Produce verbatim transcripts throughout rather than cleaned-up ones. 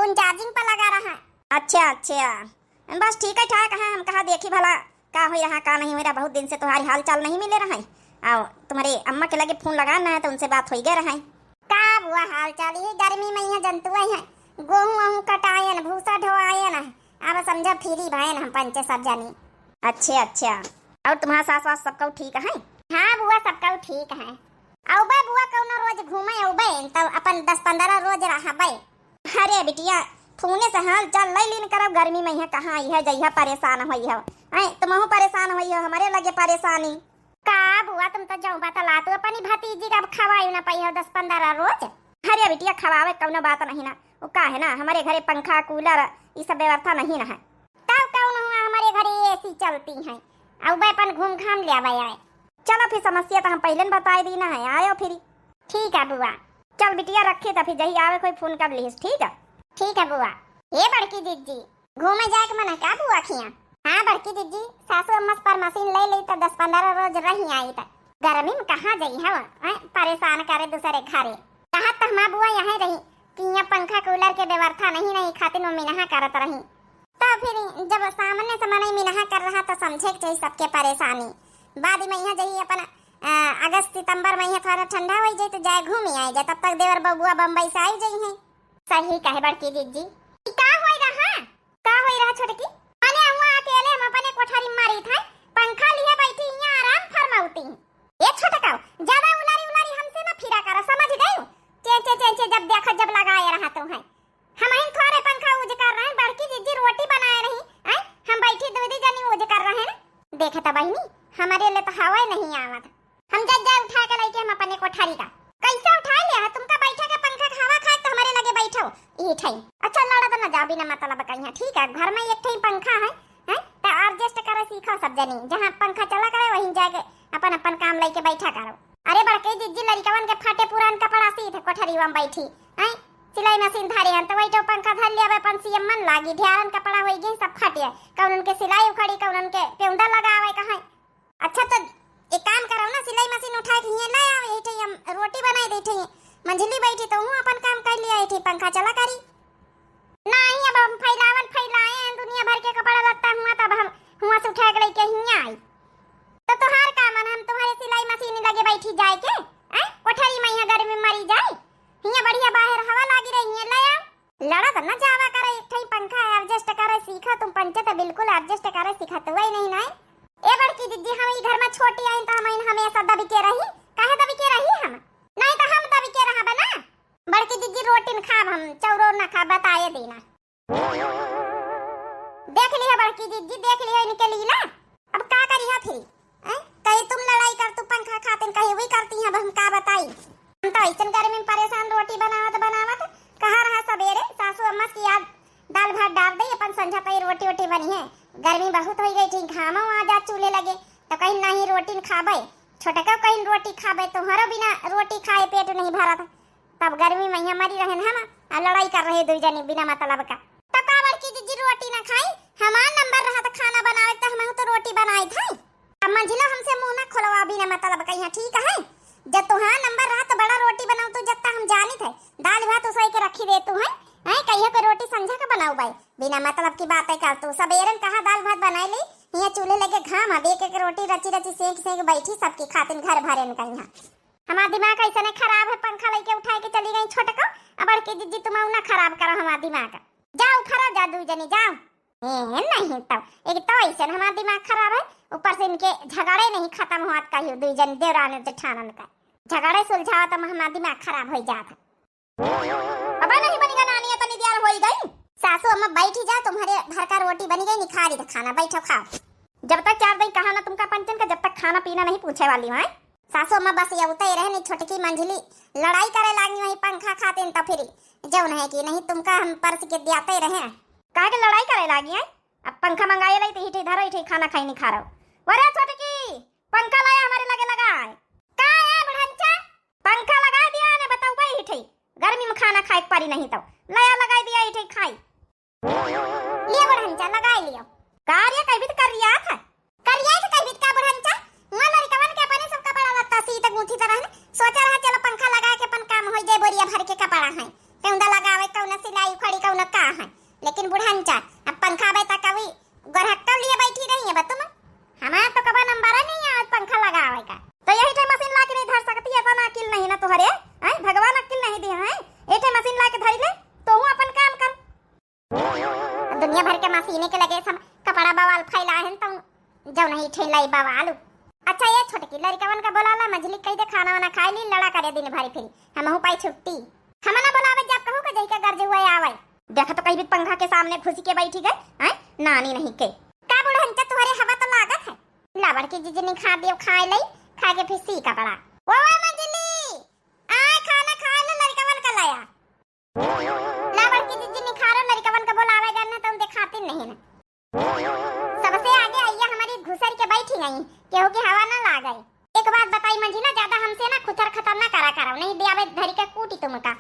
फोन चार्जिंग पर लगा रहा है। अच्छा, अच्छा, बस ठीक है, ठाक है। हम कहा देखी भला का होई रहा, का नहीं होई रहा, बहुत दिन से तुम्हारी हाल चाल नहीं मिले रहा है। आओ, तुम्हारे अम्मा के लगे फोन लगाना है तो उनसे बात होई गए रहा है। का बुआ हाल चाल, ये गर्मी में यहाँ जंतु है, गोहूँ वहूँ कटायन, भूसा ढोआयन, अब समझा फ्री भयन हम पंचे सब जनी। अच्छा, अच्छा, और तुम्हारा सास वास सबका ठीक है? हाँ बुआ, सबका ठीक है। अउबे बुआ, कउनो रोज घूमे अउबे, तब अपन दस पन्द्रह रोज रहबे। अरे बिटिया, फोने से हाल चाल लइ लीन करब, गर्मी में है कहाँ, यह जइहा परेशान होई हो। हैं, तुमहू परेशान होई हो, हमरे लगे परेशानी। का बुआ, तुम तो जाऊ बतला तू अपनी भतीजी का, अब खवाई ना पाई हो दस पन्द्रह रोज। अरे बिटिया, खवावे कउनो बात नहीं ना, वो का है ना, हमरे घरे पंखा कूलर ई सब व्यवस्था नहीं ना है। तब कउन हुआ, हमरे घरे एसी चलती है, अउबे अपन घूम घाम ले आवे आए। चलो फिर, समस्या तो हम पहले न बताए दी ना है, आयो फिर। ठीक है बुआ। चल बिटिया, रखे तो फिर जही आवे कोई फोन कर लीस, ठीक है? ठीक है बुआ। ए बड़की जिज्जी, घूमे जाए के मन है का बुआ खिया? हाँ बड़की जिज्जी, सासू अम्मा से परमसीन ले ली तो दस पन्द्रह रोज रही आई तो गर्मी में कहाँ जाई हवा, हैं? परेशान करे दूसरे घरे। कहा तो हमार बुआ यहाँ रही कि यहाँ पंखा कूलर के व्यवस्था नहीं, नहीं खातिर वो मिनहा करत रही। तो फिर जब सामने से मनई मिनहा कर रहा तो समझे के चाहिए सबके परेशानी। बाद में यहाँ जाई अपन, अ, अगस्त सितंबर में यहाँ थोड़ा ठंडा हो जाए तो जाए घूम आए जाए, तब तक देवर बबुआ बम्बई से आई जाई है। सही कहे बड़की जिज्जी। ई का होई रहा? का होई रहा छोटकी? माने हुआ अकेले हम अपने कोठरी में मारी था, पंखा लिए बैठी यहाँ आराम फरमाउती। ए छोटका, ज्यादा उलारी उलारी हमसे ना फिरा करा, समझ गई? चे चे चे चे, जब देखा जब लगाए रहा तू है। हम ही थोड़े पंखा यूज कर रहे हैं, बड़की जिज्जी रोटी बनाए रही, हैं? हम बैठी दीदी जनी यूज कर रहे हैं। देखे तो बहिनी, हमारे लिए तो हवा ही नहीं आवत। हम जब जाए उठा के लेके हम अपने कोठारी का। कैसे उठा लिया है तुमका? बैठे के पंखा के हवा खाए तो हमारे लगे बैठो। ई ठाई। अच्छा लड़त न जाओ बिना मतलब का यहाँ, ठीक है? घर में एक ठाई पंखा है, हैं? तो एडजस्ट करे सीखो सब जनी। जहाँ पंखा चला करे वहीं जाके अपन अपन काम लेके बैठा करो। अरे बड़की जिज्जी, लड़िकवन के फटे पुरान कपड़ा सीत है कोठरी में बैठी, हैं? सिलाई मशीन धरे हन तो वही तो पंखा धर लिया, अपन सियम मन लागी, ढेरन कपड़ा होई गए सब फटे, कउन उनके सिलाई उखड़ी, कउन उनके पेउंदा लगावे कहाँ। अच्छा तो एक काम करो ना, सिलाई मशीन उठा के हियाँ ले आओ, यही ठाई हम रोटी बनाई दे ठाई, मंझली बैठी तो हूँ अपन काम कर लिया, यही ठाई पंखा चला करी। नहीं, अब हम फैलावन फैलाए हैं दुनिया भर के कपड़ा लत्ता हुआ, तब हम हुआ से उठा के लेके हियाँ आई। तो तोहार का मन, हम तुम्हारे सिलाई मशीन लगे बैठी जाए के, हैं? कोठरी में यहाँ गर्मी मरी जाए, हियाँ बढ़िया बाहर हवा लागी रही है, ले आओ। लड़त न जावा करे, एक ठई पंखा है, एडजस्ट करे सीखा। तुम पंचे तो बिल्कुल एडजस्ट करे सीखत हुआ ही नहीं, नहीं। ए बड़की जिज्जी, हम ई घर में छोटी आइन तो हम इन हमेशा दबी के रही, काहे दबी के रही हम? नहीं तो हम दबी के रहा बना। बड़की जिज्जी, रोटी न खाब हम, चौरो न खाब, बताए देना। देख लिया बड़की जिज्जी, देख लिया इनके लीला। अब का करी है फिर? हैं? कहीं तुम लड़ाई कर, तू पंखा खातिन, कहीं वही करती हैं, अब हम का बताई। हम तो ऐसन गर्मी में परेशान, रोटी बनावत बनावत कहाँ रहा सबेरे, सासू अम्मा की याद, दाल भात डार दे, अपन संझा तई रोटी वोटी बनी है। गर्मी बहुत होई गई थी, घामो आ जा चूल्हे लगे, तो कहीं नहीं रोटी न खाबे, छोटको कहीं रोटी खाबे, तुम्हारो बिना रोटी खाए पेट नहीं भरत। तब गर्मी में यहाँ मरी रहेन हम, आ लड़ाई कर रहे दुई जनी बिना मतलब का। तो का बड़की जिज्जी रोटी ना खाई? हमार नंबर रहा तो खाना बनावे, तो हमहू तो रोटी बनाई था। अब मंझिला हमसे मुंह ना खोलवा बिना मतलब का, यहाँ ठीक है? जब तुहार नंबर रहा तो बड़ा रोटी बनाऊ, तो जत्ता हम जानी थे, दाल भात उसोई के रखी दे तू है, हैं? कहियो के रोटी संझा का बनाऊ बाई, बिना मतलब की बातें कर तू। सबेरन कहा दाल भात बनाई ली, यहाँ चूल्हे लगे घाम, अब एक एक रोटी रची रची सेंक सेंक बैठी सबकी खातिन घर भरेन का यहाँ। हमार दिमाग ऐसने खराब है, पंखा लेके उठाए के चली गई छोटको। अब बड़की जिज्जी तुम ना खराब करो हमार दिमाग। जाओ फरा जा दुई जनी जाओ। ए, नहीं तो एक तो ऐसन हमार दिमाग खराब है, ऊपर से इनके झगड़े नहीं खत्म होत कहियो, दुई जन देवरान जेठानन का झगड़े सुलझावत में हमार दिमाग खराब हो जात है। अब नहीं बनेगा नानी, इतनी देर हो गई। सासू अम्मा बैठी जा, तुम्हारे घर का रोटी बनी गई, निखारी था खाना, बैठो खाओ। जब तक चार दिन कहा ना तुमका पंचन का, जब तक खाना पीना नहीं पूछे वाली हूँ। सासू अम्मा बस ये उतई रहे नहीं, छोटकी मंझली लड़ाई करे लागी वही पंखा खातिन, तो फिर जौन है कि नहीं तुमका हम परस के दियाते रहे। काहे के लड़ाई करे लागी है? अब पंखा मंगाए लाई तो इठे धरो, इठे खाना खाई नहीं खा रहो। वरे छोटकी, पंखा लाया हमारे लगे लगाए। का है बुढ़ंचा? पंखा लगा दिया ने बताऊ भाई इठे। गर्मी में खाना खाए के पारी नहीं तो। लाया लगाई दिया इठे खाई। लियो बुढ़ंचा लगाई लियो। का रे कभी तो कर रिया था। कर रिया था कभी का बुढ़ंचा? वहाँ लड़कवन के अपने सब कपड़ा लत्ता सीत गूंथी तरह ने। सोचा रहा चलो पंखा लगा के अपन काम हो जाए, बोरिया भर के कपड़ा है। कौन लगावे, कौन सिलाई उखड़ी, कौन का। कहि दे खाना वाना खाइ ली, लड़ा करे दिन भरि फिर। हमहू पाई छुट्टी। हम ना बोलावे जब कहू के जही के गर्ज हुए आवे। देखा तो कहीं भी पंखा के सामने घुसी के बैठी गए, हैं? नानी नहीं के। का बुढ़नचा तुहरे हवा तो लागत है? ला बड़की जिज्जी निखार दियो खाइ लई, खाइ के फिर सी कपड़ा। ओ, ओ मंझली, आय खाना खाइ ले लड़कवन का लाया। ला बड़की जिज्जी निखारो लड़कवन का बोलावे गन है तो उन देखाती नहीं ना। सबसे आगे अइया हमारी घुसर के बैठी गई, केहू के हवा ना लागे। एक बात बताई मंझिला, ज्यादा हमसे ना खुथर खतर ना करा करो, नहीं दियावे धरी के कूटी तुमका।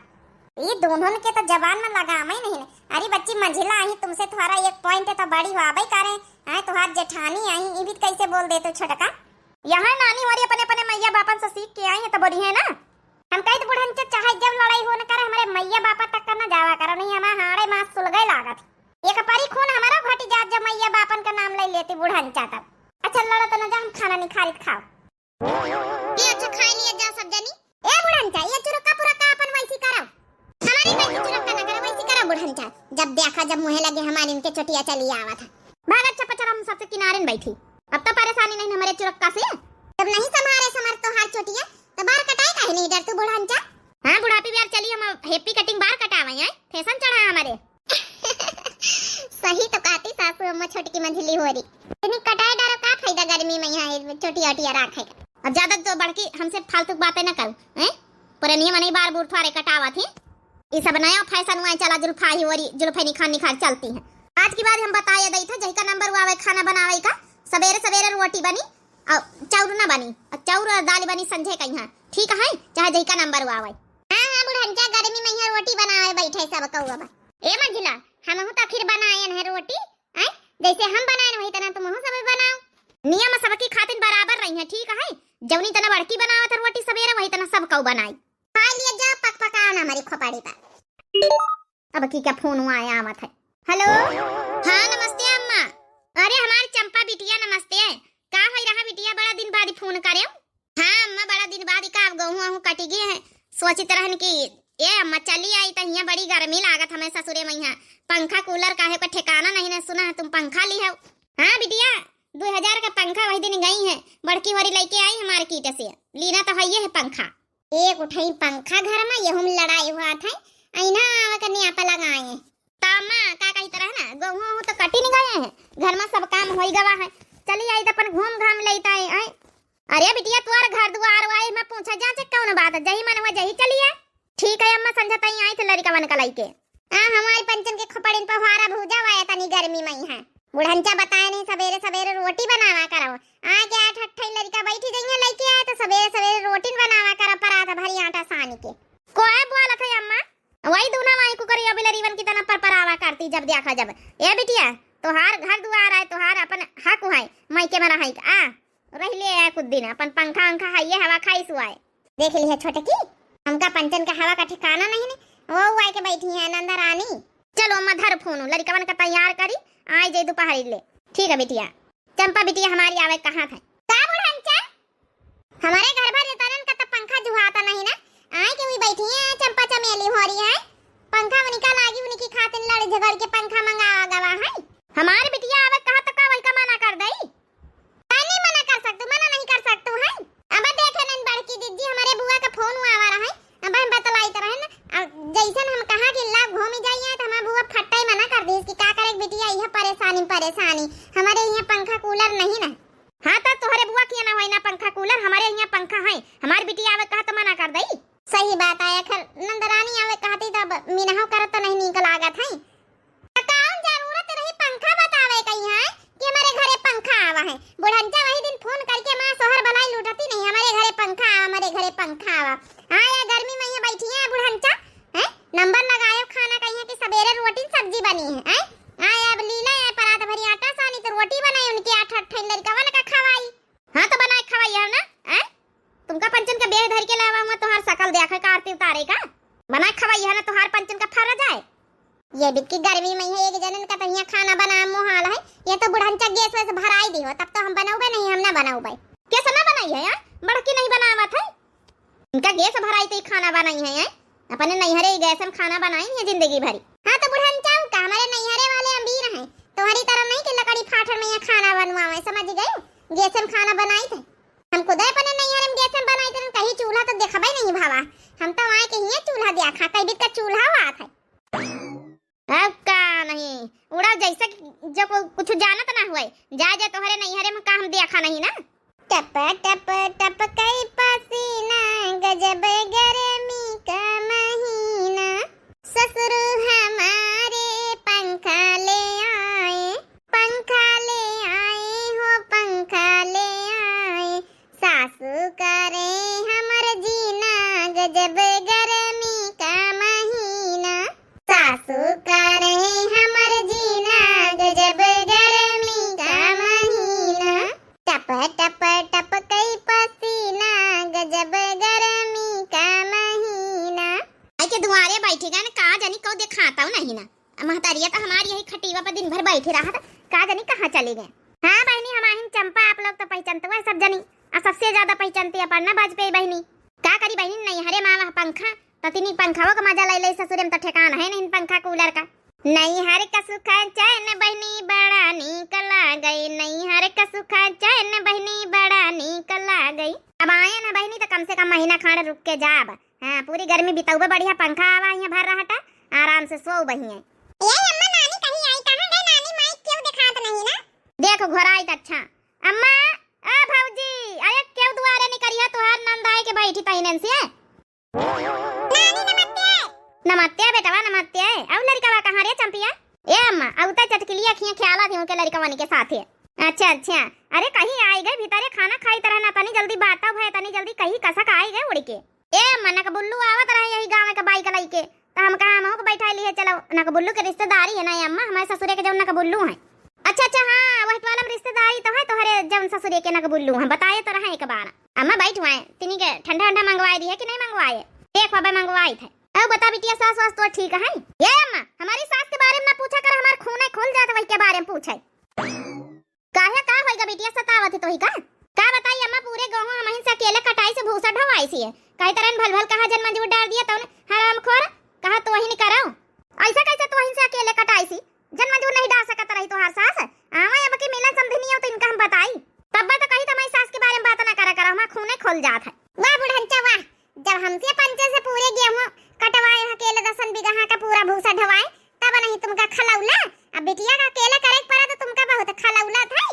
ई दोनों के तो जबान में लगाम ही नहीं ने। अरे बच्ची मंझिला, अही तुमसे थोड़ा एक point तो बड़ी हुआ भाई करे, आए तुहार जेठानी आई, ई भी कैसे बोल दे तो छोटका। यहाँ नानी हमारी अपने अपने मैया बापन से सीख के आई है तो बोली है ना। हम कही तो बुढ़नचा चाहे जब लड़ाई हो न करे, हमारे मैया बापा तक का ना जावा करो, नहीं हमारे हाड़े मास सुलगे लागत। एक परी खून हमारा घटी जात जब मैया बापन का नाम ले लेती बुढ़नचा तब। अच्छा लड़ो तो न जा, हम खाना निखारित खाओ। ये अच्छा खाए नहीं जा सब जनी। ए बुढ़नचा, ये चुरक्का पुरक्का अपन वैसी करो। हमारी वैसी चुरक्का ना करो, वैसी करो बुढ़नचा। जब देखा जब मुँहे लगे हमारी इनके चोटिया चली आवा था। भाग अच्छा पचर, हम सबसे किनारे न बैठी। अब तो परेशानी नहीं हमारे चुरक्का से। जब नहीं संभारे समर तोहार चोटिया, तो बार कटाए काहे नहीं डर तू बुढ़नचा? हाँ बुढ़ापी भी यार चली हम happy cutting बार कटावे हैं, fashion चढ़ा हमारे। सही तो कहती सासू अम्मा छोटकी मंझली होरी। इतनी कटाए डारो का फायदा गर्मी में यहाँ चोटिया ओटिया राखे का। अब ज्यादा तो बड़की हमसे फालतू बातें ना करू, हैं? पुरनिया मनई बार बूढ़ थोड़े कटावत ही। ई सब नया fashion हुआ है, चला जुल्फा ही होरी, जुल्फे निखार निखार चलती हैं। आज की बात हम बताए दई थे, जही का number हुआ है खाना बनावे का, सवेरे सवेरे रोटी बनी, और चाउर ना बनी, और चाउर और दाल बनी संझे का यहाँ, ठीक है, चाहे जही का number हुआ है। हाँ, हाँ, बुढ़नचा गर्मी में यहाँ रोटी बनावे बैठे सब कौआ बा। ए मंझिला, हमहू तो आखिर बनाए हैं रोटी, हैं? जैसे हम बनाए वही तना तुमहू सब बनाओ। नियम सबकी खातिन बराबर रही है, ठीक है? जौनी तना बड़की बनावत है रोटी सवेरे, वही तना सब कौ बनाई। खा लिया जा, पक पका ना हमारी खोपड़ी पर। अब की क्या फोन हुआ है, आवत है। हेलो। हाँ, नमस्ते अम्मा। अरे हमार चंपा बिटिया, नमस्ते। का होई रहा बिटिया, बड़ा दिन बाद फोन करे? हाँ अम्मा, बड़ा दिन बाद का अब गहूँ अहूँ कटि गए हैं। सोचित रहन कि ए अम्मा चली आई त हियाँ बड़ी गर्मी लागत हमें ससुरे में, हियाँ पंखा कूलर काहे का ठिकाना नहीं न सुना है तुम पंखा ली हो। हाँ बिटिया, दो हजार का पंखा वही दिन गई है, बड़की होरी लेके आई है market से, लीना तो है ये है पंखा। एक उठाई पंखा घर में, यहू में लड़ाई हुआ था, ऐना आवे के न्यापा लगाए। त अम्मा का कही तरह ना, गहूँ तो कटि न गए हैं, घर में सब काम होई गवा है, चली आई त अपन घूम घाम लेता है, आए। अरे बिटिया, तोर घर दुआर वाई में पूछा जाचे कौन बात है, जही मन हुआ जही चलिए। ठीक है अम्मा, संझा ताई आई थे लड़िकवन का लइके। आ हमारी पंचन के खोपड़िन पर हुआरा भूजा वाया तनी गर्मी में ही है। बुढ़नचा बताए नहीं, सवेरे सवेरे रोटी बनावा करो। आ के आठ अट्ठाई लड़िका बैठी जइहे लइके आए तो सवेरे सवेरे रोटिन बनावा करो, परात भरी आटा सानी के। कोई बोलत है अम्मा? वही दूना वही कुकरी अभी लरीवन की तना पर परावा करती जब देखा जब। ए बिटिया, तोहार घर दुआर है, तोहार अपन हक है, मायके में रहाई का। आ, रह ले आए कुछ दिन, अपन पंखा वंखा है, ये हवा खाई सुआए। देख लिया छोटकी, हमका पंचन का हवा का ठिकाना नहीं ने, वो आए के बैठी है नंदा रानी। चलो अम्मा धर फोन, लड़िकवन का तैयार करी, आए जे दोपहरी ले। ठीक है बिटिया। चंपा बिटिया हमारी आवे कहाँ था? का बुढ़नचा? हमारे घर भर रेतानन का तो पंखा जुहाता नहीं ना, आए के हुई बैठी है चंपा चमेली हो रही है, पंखा उनका लागी, उनकी खातिन लड़ झगड़ के पंखा मंगावा गवा है। हमारे बिटिया आवे कहा तो का वही का मना कर दई? काहे नहीं मना कर सकतू, मना नहीं कर सकतू है। अब देखे नन बड़की दीदी, हमारे बुआ का फोन हुआ आवा रहा है, अब हम बतलाइत रहे ना, अब जैसन हम कहा कि ला घूमी जाइए तो हमारे बुआ फट्टा ही मना कर दी कि का करे बिटिया, यह परेशानी परेशानी, हमारे यहाँ पंखा कूलर नहीं ना। हाँ तो तोहरे बुआ किया ना होई ना पंखा कूलर, हमारे यहाँ पंखा है, हमारी बिटिया आवे कहा तो मना कर दई। सही बात है, अखर नंदरानी आवे कहती तब मिनहो करत तो नहीं नीक लागत है। त कौन जरूरत रही पंखा बतावे कही है कि हमारे घरे पंखा आवा है? बुढ़नचा वही दिन फोन करके माँ सोहर भलाई लूटती नहीं, हमारे घरे पंखा आवा, हमारे घरे पंखा आवा। हाँ, या गर्मी में ये बैठी है बुढ़नचा, हैं? नंबर लगायो खाना कही है कि सवेरे रोटी सब्जी बनी है, हैं? हाँ, अब लीला है परात भरी आटा सानी तो रोटी बनाई उनके आठ अट्ठाई लड़िकवन का खवाई। हाँ, तो बनाए खवाई है ना, हैं? तुमका पंचन का बेह धर के लावा हुआ, तोहार शकल देखे का आरती उतारे का? बनाए खवाई है ना, तोहार पंचन का फर्ज है। ये बिक्की गर्मी में है, एक जनन का तहिया खाना बना मोहाल है, ये तो बुढ़नचा गैस वैस भराई दी हो, तब तो हम बनौबे नहीं, हम ना बनौबे। कैसे ना बनाई है यार? बड़की नहीं बनावत है। इनका गैस भराई तो ही खाना बनाई है, हैं? अपने नैहरे ही गैस में खाना बनाई है जिंदगी भरी। हाँ, तो बुढ़नचा का हमारे नैहरे वाले अमीर हैं, तुम्हारी तरह नहीं कि लकड़ी फाटन में यहाँ खाना बनवावे, समझ गए? गैस में खाना बनाई थे। हम खुद अपने नैहरे में गैस में बनाई थे, हम तो आए के हियाँ चूल्हा देखा, कई बीत का चूल्हा हुआ था। अब का नहीं, उड़ा जैसे कि जो को-, कुछ जानत ना हुए। जा, जा, तोहरे नैहरे में का हम देखा नहीं ना। टप टप टप कई पसीना, गजब गर्मी का महीना। ससुर हमारे पंखा ले आए, पंखा ले आए हो, पंखा ले आए। सासु करे हमर जीना, गजब गर्मी का महीना। सासु करे हमर जीना, गजब गर्मी का महीना। टप टप टप कई पसीना, गजब गर्मी का महीना। आई के दुआरे बैठी गन, का जानी कौ देखाता नहीं ना। महतारिया तो हमारी यही खटीवा पर दिन भर बैठी रहत, का जानी कहाँ चली गए। हाँ बहिनी, हमाहिन चंपा, आप लोग तो पहचानते हुए सब जनी, और सबसे ज्यादा पहचानती अपन ना वाजपेयी बहिनी। का करी बहिनी, नैहरे माँ वह पंखा, तो तिनी पंखाओ का मजा ले ले ससुरे में, तो ठेकान है नहीं पंखा कूलर का। नैहर का सुख चैन बहिनी बड़ा नीक लागई, नैहर का सुख चैन बहिनी बड़ा नीक लागई। अब आए ना बहिनी तो कम से कम महीना खाड़ रुक के जाब। हाँ, पूरी गर्मी बितौबे बढ़िया, पंखा आवा हियाँ भर रहटा, आराम से सोउ बहिए। ए अम्मा, नानी कहीं आई, कहाँ गई नानी माई, क्यों दिखात नहीं ना? देखो घोराई त अच्छा। अम्मा, ए भौजी, अरे क्यों दुआरे निकरी है, तुहार नंद आए के बैठी तईनन से। नानी नमस्ते। नमस्ते बेटवा, नमस्ते। अब लड़कवा कहाँ रे चंपिया? ए अम्मा, अब तो चटकिलिया खिया ख्याला थी उनके लड़कवन के साथे। अच्छा, अच्छा। अरे कहीं आई गए भीतरे खाना खाई तरह ना, तनी जल्दी बाता भय, तनी जल्दी कहीं कसक आई गए उड़ के। ए अम्मा, नकबुल्लू आवत रहे यही गाँव के बाइक लइके, त हम कहा हमहू के बैठाई लिए चलो। नकबुल्लू के रिश्तेदारी है ना अम्मा, हमारे ससुरे के जौन नकबुल्लू हैं। अच्छा अच्छा, हाँ, वही वाला में रिश्तेदारी तो है तोहरे जौन ससुरे के नकबुल्लू हैं, बताए तो रहे एक बार। अम्मा बैठ हुआ है, तिनी के ठंडा ठंडा मंगवाए दिए कि नहीं मंगवाए? देख बाबा मंगवाई थे। अब बता बिटिया, सास वास तो ठीक है? ये अम्मा, हमारी सास के बारे में ना पूछा कर, हमार खूने खुल जात वही के बारे में पूछे। काहे, का होइगा बिटिया, सतावत है तोही का? का बताई अम्मा, पूरे गेहूं हमहिन से अकेले कटाई से भूसा ढवाई सी है। कही तरह भल भल कहा जन मंजूर डाल दिया तौन हरामखोर, कहा तोहिन करो। ऐसा कैसे तोहिन से अकेले कटाई सी? जन मंजूर नहीं डाल सकत रही तोहार सास। आवा अब की मिलन समधिनी हो तो इनका हम बताई। तब तो कही तुम्हारी सास के बारे में बात ना करा करो, हमार खूने खोल जात है। वाह बुढ़ंचा वाह, जब हमसे पंचे से पूरे गेहूं कटवाए अकेले दसन बीघा का पूरा भूसा ढवाए, तब नहीं तुमका खलौला, अब बिटिया का अकेले करे के पड़ा तो तुमका बहुत खलौला था।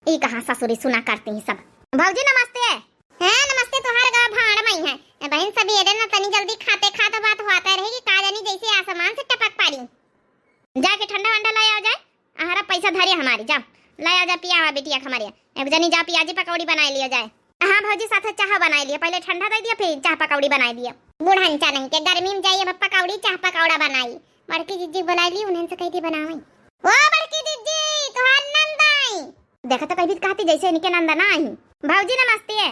ई कहाँ ससुरी सुना करती हैं सब। भौजी नमस्ते। हाँ नमस्ते, तोहार गाँव भाड़ मई है। ए बहिन, सबेरे न तनी जल्दी खाते खात बात होता रहे कि का जानी जैसे आसमान से टपक पड़ी। जाके ठंडा वंडा ले आओ जाए, अहरा पैसा धरे हमारी, जाओ ले आओ जाए, पिया हुआ बिटिया के हमारे। एक जनी जा पियाजी पकौड़ी बनाए लियो जाए। हाँ भौजी, साथ चाह बनाए लियो, पहले ठंडा दे दियो फिर चाह पकौड़ी बनाए दियो। बुढ़ंचा नहीं के गर्मी में जाइए अब पकौड़ी चाह पकौड़ा बनाई। बड़की जिज्जी बुलाई ली, उन्हें से कही थी बनावे। ओ बड़की जिज्जी, तोहार नंद आई। देखा तो कभी कहती जैसे इनके नंद ना आई। भौजी नमस्ते।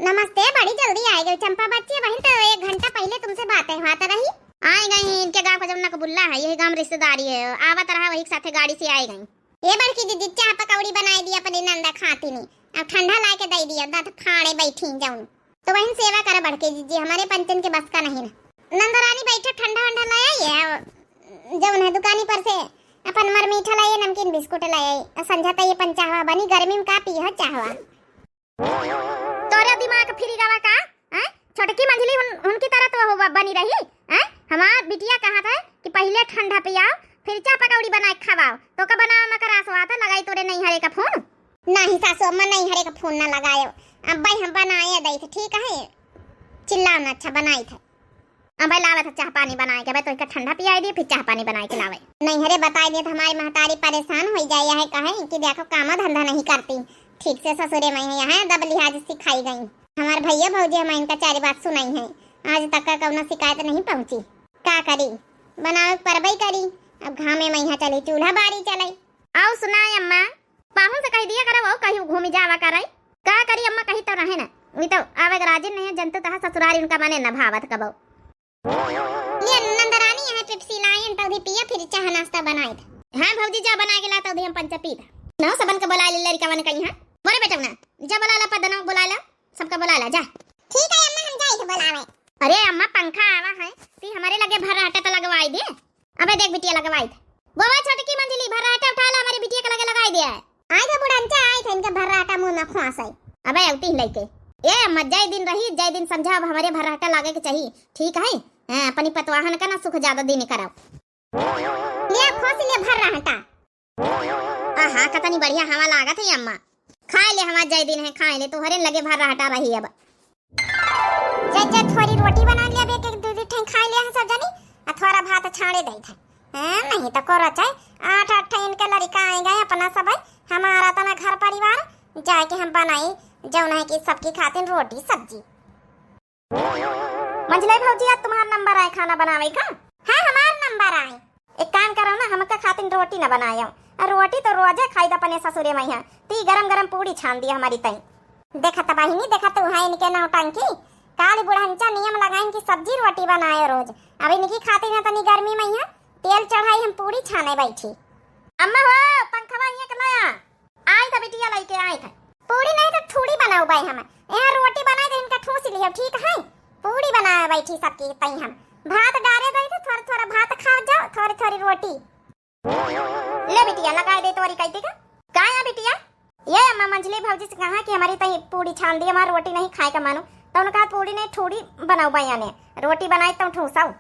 नमस्ते, बड़ी जल्दी आ गई चंपा बच्ची, वहीं तो एक घंटा पहले तुमसे बातें हुआ तो रही। आई गई, इनके गांव का जब नकबुल्ला है, यही गांव में रिश्तेदारी है, आवत रहा वही के साथे गाड़ी से आई गई। ये बड़की दीदी चाह पकौड़ी बनाई दी अपनी नंदा खाती नी, अब ठंडा ला के दे दिया, दांत फाड़े बैठी जाऊं। तो वहीं सेवा करा बड़की दीदी, हमारे पंचन के बस का नहीं ना। नंदा रानी बैठो, ठंडा वंडा लाया ये, जौन है दुकानी पर से अपन मर मीठा लाए, नमकीन बिस्कुट लाए, और संझा तक ये पंचाहवा बनी, गर्मी में का पीह चाहवा। तोरे दिमाग फिरी गवा का? हैं? छोटकी मंझली उन, उनकी तरह तो हो ब-, बनी रही, हैं? हमार बिटिया कहा था कि पहले ठंडा पियाओ, फिर चाह पकौड़ी बनाए के खवाओ। तो का बनावे में करास हुआ था, लगाई तोरे नैहरे का फोन? नहीं सासू अम्मा, नैहरे का फोन ना लगायो। अब भाई हम बनाए दई थे, ठीक है? चिल्लाओ ना, अच्छा बनाई थे। अबे लावत है चाह पानी बनाए के, अबे तो इनका ठंडा पियाई दिए, फिर चाह पानी बनाए के लावे। नहीं, अरे बताई दिए तो हमारी महतारी परेशान हो जाए, यह कहे कि देखो कामा धंधा नहीं करती, ठीक से ससुरे में है, यहाँ दब लिहाज सिखाई गई। हमारे भैया भौजी हमारे इनका चारी बात सुनाई है, आज तक का कौनो शिकायत नहीं पहुँची। का करी, बनावे के परबई करी। अब घामे में यहाँ चली, चूल्हा बारी चले। आओ सुनाए अम्मा, पाहुन से कह दिया करे, वो कहीं घूमी जावा करे। का करी अम्मा, कही तो रहे ना, वी तो आवे के राजी नहीं है, जनतु तहा ससुरारी उनका मने न भावत कबो। ले नंदरानी, यहाँ पेप्सी लाइन तो उधी पिया, फिर चाह नाश्ता बनाए थे। हाँ भौजी, जा बना के ला तो उधी हम पंचा पी था। ना सबन के बुला ले लड़का वन कहीं। हाँ बोले बेटा ना, जा बुला ला, पदना बुला ला, सबका बुला ला जा। ठीक है अम्मा, हम जाए थे बुलावे। अरे अम्मा, पंखा आवा है, ती हमारे लगे भर रहता तो लगवाई दे। अबे देख बिटिया, लगवाई थे। वो, वो छोटकी मंझली, भर रहता उठा ला, हमारे बिटिया के लगे लगाई दे। आई थे बुढ़ंचा, आई थे, इनके भर रहता मुंह में खुआस है। अबे अवती ही लइके। ए अम्मा, जय दिन रही, जय दिन समझा, अब हमरे भर्राटा लागे के चाही, ठीक है? हाँ, अपनी पतवाहन का ना सुख ज्यादा दिन कराओ। ले खोस ले भर्राटा। आहा, कतनी बढ़िया हवा लागत है अम्मा। खाए ले हमार जय दिन है, खाए ले, तोहरे लगे भर्राटा रही अब। जय जय, थोरी रोटी बना लिया, अब एक एक दू दू ठे खाए ले हैं सब जनी, आ थोरा भात छाड़े दे थे। हाँ, नहीं तो कोरा चाहे आठ आठ ठे इनके लड़का आए गए अपना सब है, हमारा तना घर परिवार, जाए के हम बनाई, जौन है कि सबकी खातिर रोटी सब्जी। मंझले भौजी, आज तुम्हार नंबर आए खाना बनावे का? हाँ, हमार नंबर आए। एक काम करो ना, हमका खातिर रोटी ना बनायो। आ रोटी तो रोजे खाई द अपने ससुरे मइहाँ। ती गरम गरम पूड़ी छान दिया हमारी तई। देखा त बहिनी, देखा तू है इनके नौटंकी। काल बुढ़ंचा नियम लगाइन कि सब्जी रोटी बनाए रोज। अब इनकी खातिर ना तनी गर्मी मइहाँ तेल चढ़ाई हम पूड़ी छाने बैठी। अम्मा हो, पंखवा हियाँ के लाया। आई था बिटिया लइके आई था। पूड़ी नहीं तो ठूड़ी बनाऊ बाई हम। यहाँ रोटी बनाए दे इनका ठूस लियो, ठीक है? पूड़ी बनाए बैठी सबकी तई हम। भात डारे दे थे, थोड़ा थोड़ा भात खाओ जाओ, थोड़ी थोड़ी रोटी। ले बिटिया लगाए दे तोरी कह देगा। का या बिटिया? ये अम्मा मंझली भौजी से कहा कि हमारी तई पूड़ी छान दी, हमार रोटी नहीं खाए का मानो। तो उन्होंने कहा पूड़ी नहीं ठूड़ी बनाऊ बाई ने। रोटी बनाए तो ठूसाऊ।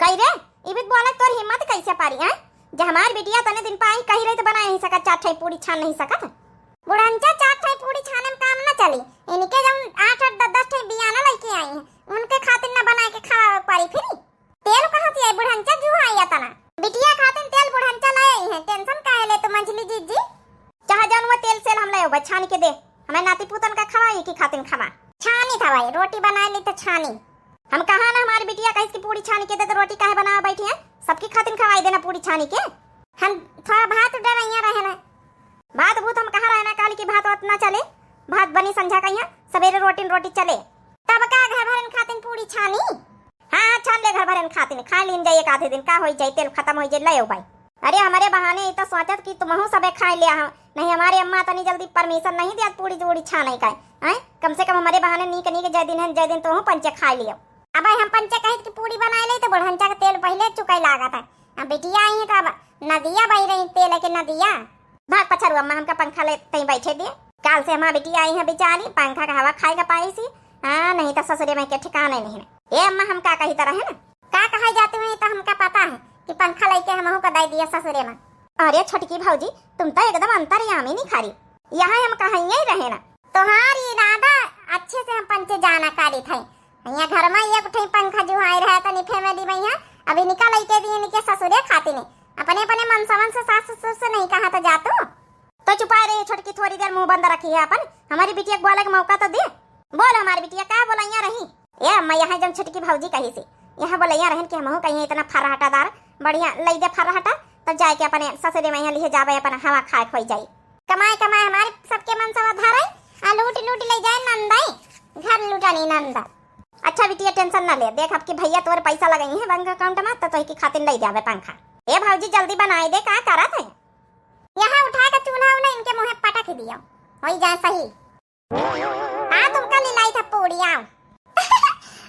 कही रे, ई भी बोला तोर हिम्मत कैसे पारी, हैं? जे हमार बिटिया तने दिन पाई कही रही तो बना नहीं सकत, चार ठे पूड़ी छान नहीं सकत। बुढ़ंचा चार ठे पूड़ी छाने में काम न चली, इनके जौन आठ आठ दस दस ठे बियाना लइके आई हैं, उनके खातिर न बनाए के खावा पारी फिरी। तेल कहाँ से आई बुढ़ंचा जू आई अतना? बिटिया खातिर तेल बुढ़ंचा ले आई है, tension काहे ले तो मंझली जीजी? चाहे जौन वो तेल सेल हम ले आवे, छानी के दे, हमें नाती पूतन का खवाई की खातिर खवा। छानी खवाई, रोटी बनाए ली तो छानी। हम कहा ना हमारी बिटिया कहिस कि पूड़ी छानी के दे तो रोटी काहे बनावे बैठी है? सबकी खातिर खवाई देना पूड़ी छानी के। हम थोड़ा भात डरैया रहे ना, भात भूत हम कहा रहे ना काल की भात वात ना चले, भात बनी संझा कहिया, सवेरे रोटी न रोटी चले। तब का घर भरन खातिर पूड़ी छानी? हाँ, हाँ, छान ले घर भरन खातिर, खा लीन जाई एक आधे दिन, का होई जाई, तेल खत्म होई जाई, ले आओ भाई। अरे हमरे बहाने ई तो सोचत कि तुमहू सबे खाए लिया हो, नहीं हमारे अम्मा तनी जल्दी permission नहीं दिया पूड़ी जूड़ी छाने का, हैं? कम से कम हमरे बहाने नीक नीक जय दिन है, जय दिन तुमहू पंचे खाए लियो। अब हम पंचे कहित कि पूड़ी बनाए ले तो बुढ़ंचा के तेल पहले चुकाई लागत है। अब बिटिया आई है तो अब नदिया बही रही तेल के नदिया। भाग पछरू अम्मा, हमका पंखा ले तई बैठे दिए। काल से हमार बिटिया आई है बेचारी, पंखा का हवा खाए का पाई सी। हाँ, नहीं तो ससुरे में के ठिकाने नहीं है। ए अम्मा, हम का कही तरह है ना, का कहा जाते हुए तो हमका पता है कि पंखा लेके हमहू का दे दिया ससुरे में। अरे छोटकी भौजी, तुम तो एकदम अंतर्यामी नहीं खारी। यहाँ हम कहा यही रहे ना। तोहार इरादा अच्छे से हम पंचे जाना करी थे। यहाँ घर में एक ठे पंखा जुहाई रहा तनी family में यहाँ, अभी निकल लेके दिए इनके ससुरे खातिर नहीं। अपने अपने मनसवन से सास ससुर से नहीं कहा तो जा तू। तो चुपाए रही छोटकी, थोड़ी देर मुंह बंद रखी है अपन, हमारी बिटिया के बोले के मौका तो दे। बोल हमारी बिटिया का बोलैया रही? ए अम्मा, यहाँ जब छोटकी भौजी कही से, यहाँ बोलैया रहन कि हमहू कहीं इतना फर्राटादार, बढ़िया लई दे फर्राटा, तब जाए के अपने ससुरे में यहाँ लिहे जावे, अपन हवा खाए खोई जाई। कमाए कमाए हमारे सबके मन सवा धरे, आ लूट लूट ले जाए नंदाई, घर लुटानी नंदा। अच्छा बिटिया, tension ना ले, देख अब की भैया तोर पैसा लगाई है bank account में, तो तोही की खातिर ले जावे पंखा। ए भौजी, जल्दी बनाए दे, का करत है? यहाँ उठा के चूल्हा उल्हा इनके मुँहे पटक दियो, होई जाए सही। आ तुमका लिलाई था पूड़िया।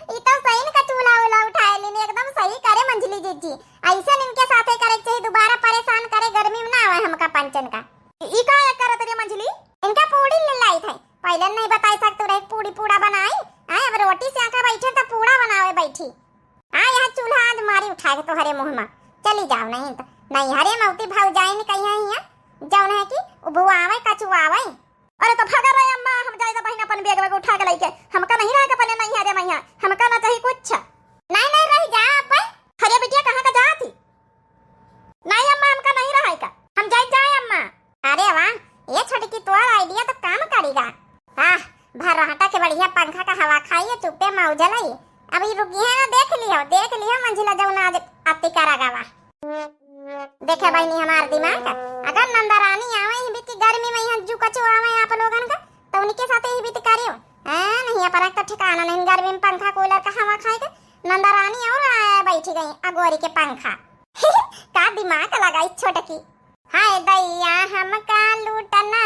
ई तो सही न का चूल्हा उल्हा उठाए लेने, एकदम सही करे मंझली जीजी। ऐसे इनके साथे करे के चाहिए, दोबारा परेशान करे गर्मी में ना आवे हमका पंचन का। ई का करत रे मंझली? इनका पूड़ी लिलाई थे, पहले नहीं बताई सकते रहे पूड़ी पूड़ा बनाई। आए अब रोटी से आके बैठे तो पूड़ा बनावे बैठी। आ यहाँ चूल्हा आज मारी उठा के तोहरे मुँह में। चली जाओ नहीं तो। नहीं हरे मौती भौजाइन कहिया हिया, जौन है कि उबुआवे कचुआवे। अरे तो भगा रहे अम्मा, हम जाए तो बहिन अपन bag वैग उठा के लेके। हमका नहीं रहे के अपने नैहरे मइहाँ, हमका ना चाही कुछ। नहीं नहीं रह जा अब। अरे बिटिया कहाँ का जात ही? नहीं अम्मा, हमका नहीं रहे का, हम जाए जाए अम्मा। अरे वाह, ये छोटकी तोर idea तो काम करेगा। आह, भर्राटा के बढ़िया पंखा का हवा खाइए, चुप्पे मौज लई। अभी रुकी है ना, देख लियो, देख लियो मंझिला जौन आज अति करा गवा। देखे बहिनी हमार दिमाग, अगर नंदरानी आवे ही बीती गर्मी में यहाँ जू कचू आवे आप लोगन का, तो उनके साथ ही बीती करियो। हाँ, नहीं अपना तो ठिकाना नहीं, गर्मी में पंखा कूलर का हवा खाए के। नंदरानी और आया बैठी गई अगोरी के पंखा। का दिमाग लगाई छोटकी। हाय दैया हमका लूटना